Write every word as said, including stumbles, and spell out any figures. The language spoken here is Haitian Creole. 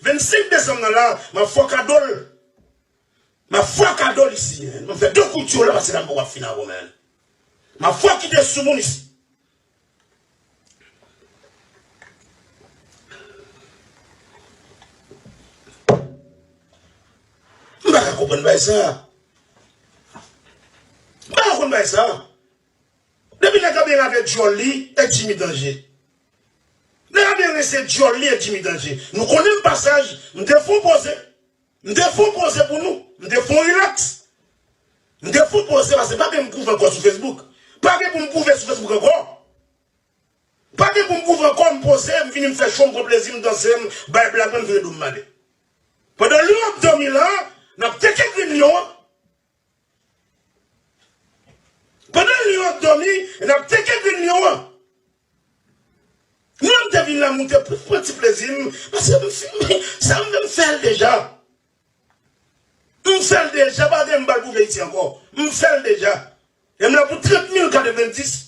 Vennsenk desanm nan la, m ap fè w kado l. M ap fè w kado l isi, men. M ap fè de kout yo la, paske la m poko ap fin avè w, men. M ap fè w kite sou moun isi. M pa ka konprann bagay sa. M pa ka konprann bagay sa. Depi nèg la byen lave dyòl li, e Jimmy Danje. Nèg la byen rense dyòl li, e Jimmy Danje. Nou konnen m pasaj, m te fè w poze. M te fè w poze pou nou. M te fè w rilaks. M te fè w poze paske pa gen m pwouve ankò sou Facebook. Pa gen pou m pwouve sou Facebook ankò. Pa gen pou m pwouve ankò, m poze, m vini, m fè cho, m pran plezi, m danse, m bay blag, mwen m vire do m m ale. Pandan Lyon ap dòmi la, n ap teke grenn Lyon an. Pandan Lyon ap dòmi, n ap teke grenn Lyon an. Lyon te vin la, m te pran ti plezi m, paske m fin, sa m fè, m fè l deja. M fè l deja, pa gen m ba l pwouve isi ankò. M fè l deja. E m la pou trant mil katrevenndis,